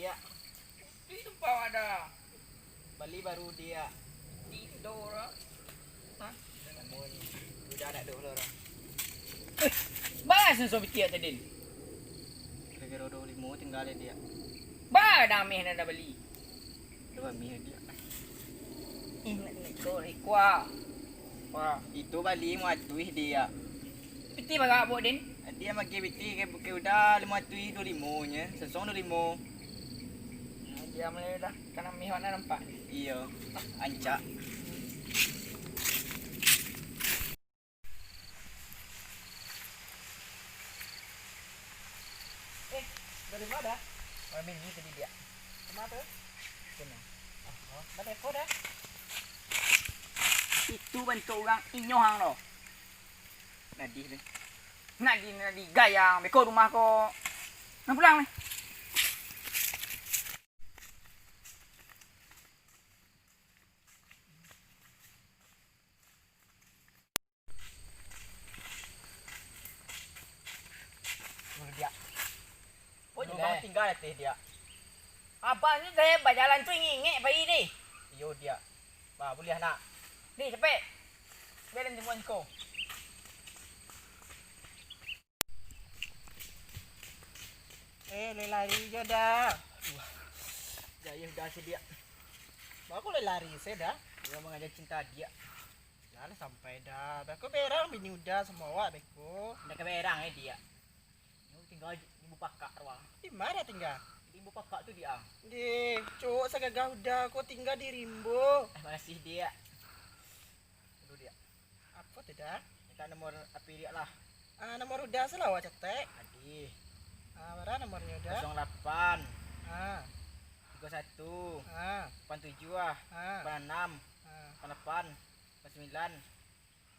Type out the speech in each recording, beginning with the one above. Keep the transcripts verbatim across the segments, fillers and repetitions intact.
Diak. Itu bawa dah. Bali baru, Diak. Tido lah. Hah? Namun, udah nak dulu orang. Eh, balas susu pitiak tadi. Kira-kira dua puluh lima tinggal ya, Diak. Ba, damih nak dah bali. Dua mil, Diak. Ih, nak ikut, ikut. Wah, itu bali limo ratuih, Diak. Piti bara buek den? Diak magi piti ke, ke udah limo ratuih dua limo nya, sosong dua limo. Nah, diam lah dah, kan amih wak nak nampak. Iyo, ancak. Eh, dari mana dah? Orang minggu tadi, Diak. Kemana tu? Kena. Ah, oh, mana Eko dah? Itu bantuak urang inyohang lo. Nadih deh. Nadih, nadih gayang. Beko rumah ko. Nah, pulang nih. Dulu, Diak. Oh, Dulu, jangan Diak. Tinggal ateh, Diak. Abang tu deh bajalan tu ingek-ingek pai deh. Iyo, Diak. Bah, buliah nak. Deh, capek. Biar den temuan ko. Eh, lai lari jo dah. Wah, jayuh dah si Diak. Bako lai lari se dah. Dia mengajar cinta Diak. Lah, lah sampai dah. Beko berang bini udah samo awak beko. Ndak ka berang, eh, Diak. Nyo tinggal di, di Bupakak tu, ah. Di mana tinggal? Di Bupakak tu, Diak, ah. Deh, cowok sagagah udah ko tinggal di Rimbo. Eh, makasih, Diak. Dulu, Diak. Apo tu, dah? Minta nomor H P Diak lah. Ah, nomor udah se lah awak catek. Adi. Ah, bara nomornyo, dah? Kosong lapan. Ah. Tigo satu. Ah. Lapan tujuh ah. Ah. Lapan anam. Ah. Lapan lapan. Lapan sembilan.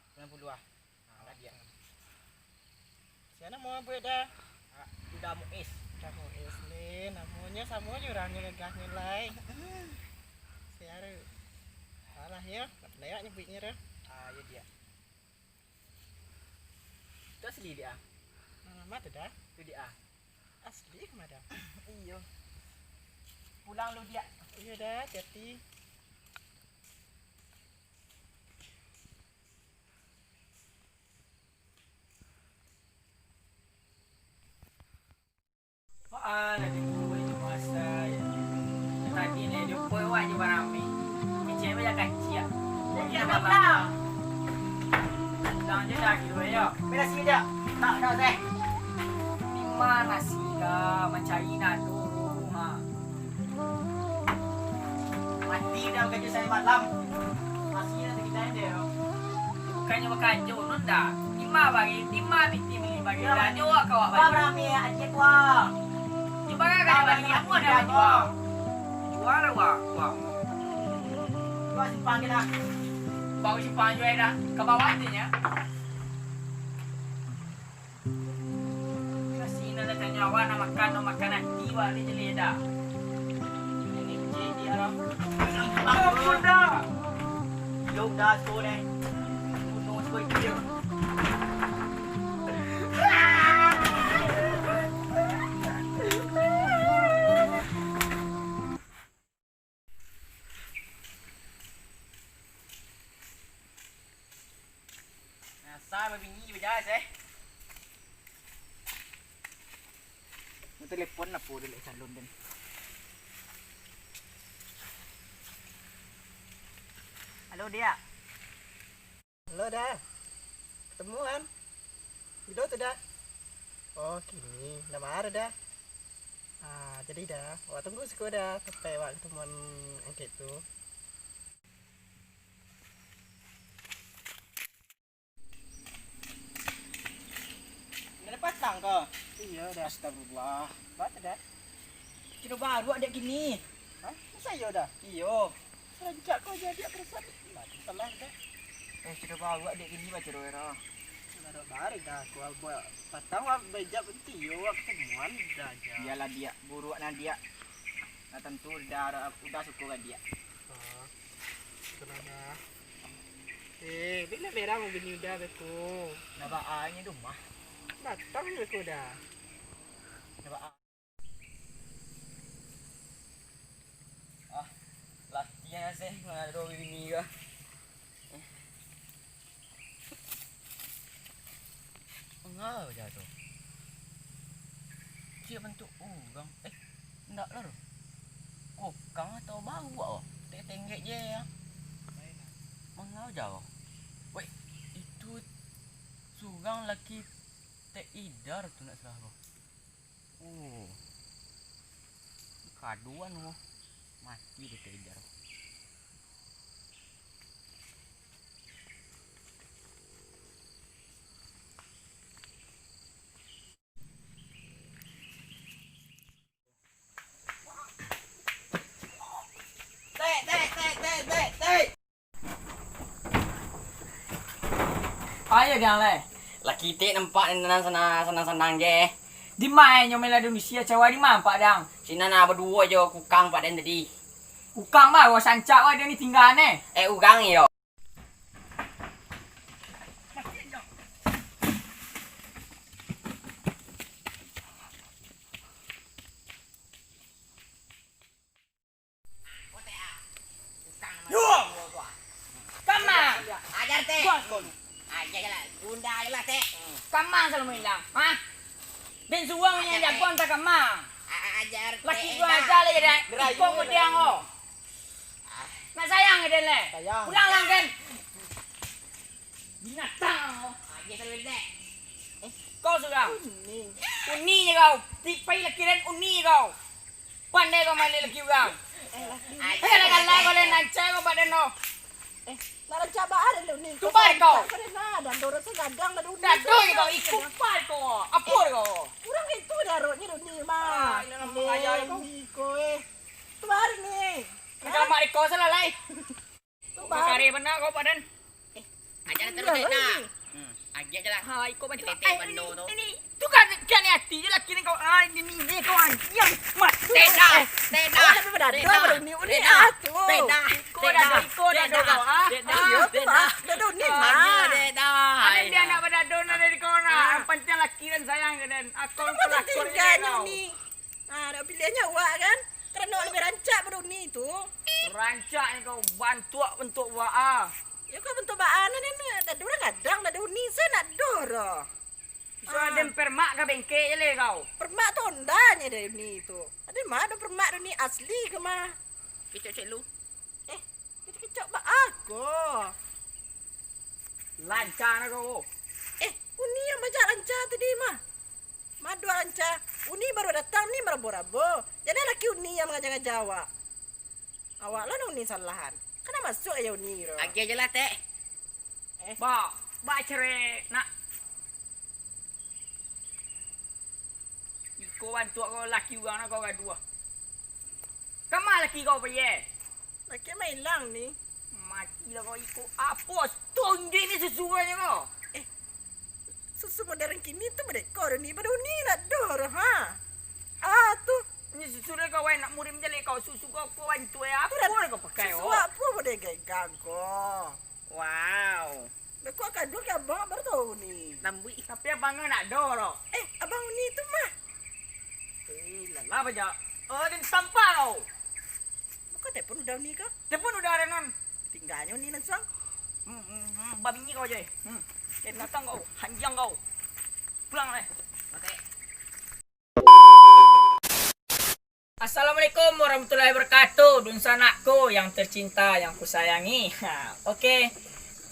Sembilan puluh ah. Nah, lah, Diak. Sia namo buek dah? Ah, Uda Muiz. Uda Muiz ni, namonyo samo jo urangnyo gagahnyo lai. Sia tu. Alah yo, nak lewat nyebuiknyo tu. Ah, yo, Diak. Tu asli, Diak, ah. Ah, ma tu dah? Tu, Diak, ah. Asli kama dah? Iyo. Pulang lu, Diak. Iyo dah, hati-hati. Wah, lah di bawah itu masa, ya. Tadi ni dia pun awak je barami. Kecil banyak kaciak. Jadi, dah malam. Pulang je dah, gitu, ya. Bila sini dah. Tak, tak, teh. Di mana sih, dah? Mencari nado, ha. Mati dah bakajo sampai malam. Masih nak sakit hati, yo. Bukannyo bakajo, nun dah. Dima bagi, dima piti bali bagi. Yo. Dah, nyo awak kawak bagi. Kau berani, aja kau. Cuba kan kau bagi, aku ada bagi. Jual lah, wah, wah. Jual simpang je lah. Baru simpang jual dah. Ke bawah tu nya. Kasi nan tanyo awak nak makan, nak makan ati awak ni jelek dah. Ini kecil dia lah. Ampun dah. Yo dah, so deh. Bunuh so dia. Asa babinyi bajalan, eh. Mau telepon lah, po, dek calon den. Halo, Diak. Halo, Da. Ketemuan? Bilo tu, Da? Oh, kini. Ndak maro, Da. Ah, jadi, Da, awak tunggu siko, Da, sampai awak ketemuan angkek tu. Ndak ada patang ko? Iyo, Da. Astagfirullah. Baa tu, Da? Ciro baruak dek kini. Hah? Masa iyo, Da? Iyo. Rancak ko jadi perasaan. Lah, salah, Da. Eh, ciro baruak dek kini, baciro ero. Baruak barek, Da. Ko buek patang, wak bejak, iyo, wak ketemuan, Da, ja. Iyolah, Diak. Buruak nah, Diak. Nah, tantu udah, udah suko ka Diak. Oh. Itulah, Da. Eh, bila berang bini udah beko. Nah, baa nyo di rumah. Datang beko, Da. Nah, baa. Eh, mangado bini ko. Manga jo tu? Ciek bantuak urang. Eh, ndak lah tu. Kukang atau bawak oh. Tek tenggek je ya. Manga jo. Weh, itu surang laki Tek Ida tu ndak salah ko. Oh. Kaduan ko. Mati dek Tek Ida. Tek, tek, tek, tek, tek, tek. Ayo, Dang, lai. Laki tek nampak nan sanang-sanang je. Di ma nyo main ladang di sia cawa di ma nampak, Dang? Sinan ah, baduo jo kukang Pak Den tadi. Kukang mah, wah sancak wah dia ni tinggal ne. Eh, urang iyo. Yo! Kama! Ajar, Tek. Bos, kon. Ajar je lah. Bunda je lah, Tek. Kama selalu mailang. Ha? Den suruang yang jago antah kama. A-, a-, ajar, Tek. Laki gua aja lah jadi. Iko mudiang ko. Nak sayang ke den, le? Sayang. Pulang lah, kan? Binatang ko. Ajar selalu, Tek. Kau surang. Uni. Uni je kau. Tipai laki den uni je kau. Pandai kau maliek laki urang. Eh, laki. Eh, lah galak kau, lah rancak kau badan kau. Eh, nak rancak baa den ni? Tu bar kau. Kau dah nah, dan dorang tu gadang dah dunia. Dah tu kau ikut bar kau. Apa kau? Kurang itu dah roknya dunia mah. Ah, ini nama mangaya kau. Iko, eh. Tu bar ni. Macam mak kau salah lai. Kau kari bana kau, Pak Den. Eh, aja lah terus, Tek, nah. Hmm, agiah je lah. Ha, iko bantu. Tetek bando tu. Ini, tu kan, kan hati je laki ni kau. Ah, ini, ini, ini kau anjing. Mat. Tek dah, Tek dah. Tek dah. Tek dah. Iko dah, iko dah, iko dah, kau, ah. Tek dah, Tek dah. Tek dah, Tek dah. Ada dia anak badado nak dari kau nak. Yang penting laki dan sayang ke dan. Aku pelakor ni kau. Ah, dak piliahnya awak kan? Karano lebih rancak pado Uni tu. Rancak ni kau bantuak bentuk baa. Ya kau bentuk baa ni, ni, ni. Dak ada urang gadang, dak ada Uni, saya nak doh dah. Bisa den permak ka bengkek je leh kau. Permak tu Honda-nyo dari Uni tu. Ada mah ada permak Uni asli ke mah? Kecek-kecek lu. Eh, kecek-kecek baa ko? Lancar nak kau. Eh, Uni yang bajak lancar tadi mah. Mado lancar. Uni baru datang ni marabo-rabo. Jadi laki Uni yang mangaja-ngaja awak. Awak lah nan Uni salahan. Kan nak masuk aja Uni tu. Agiah je lah, Tek. Eh. Ba, ba cere nak. Iko bantuak kau laki urang nak kau gaduah. Kama laki kau pai, eh? Laki mah ilang ni. Mati lah kau iko. Apo? Tonggek ni susuannyo kau. Eh, susu modern kini tu badeko dah ni. Bado ni nak doh dah, ha? Ah, tu. Ni susu dah kau, eh, nak murim je leh kau. Susu kau, kau bantuak, eh. Apo dah kau pakai, oh? Susu apo model gagang kau? Wow. Dah kau kadua ke abang baru tahu ni. Lambuik. Tapi abang kau nak doh, doh. Eh, abang ni tu mah. Eh, lalah baja. Oh, dia sampah kau. Bukan telepon udah ni kah? Telepon udah ada non. Tinggalnya ni langsung. Hmm, hmm, hmm, babinyi kau je. Hmm. Eh, datang kau, hanjang kau. Pulang leh. Oke. Assalamualaikum warahmatullahi wabarakatuh, dunsanakku yang tercinta, yang kusayangi. Ha, oke.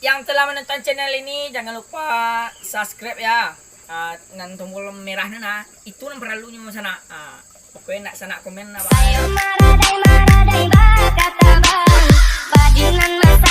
Yang telah menonton channel ini, jangan lupa subscribe ya. Ah, nan tombol merah ni nah, itu nan perlunyo sanak. Ah, pokoknya nak sanak komen apa. Ayo maradai, maradai, bakata bang. Bajingan masa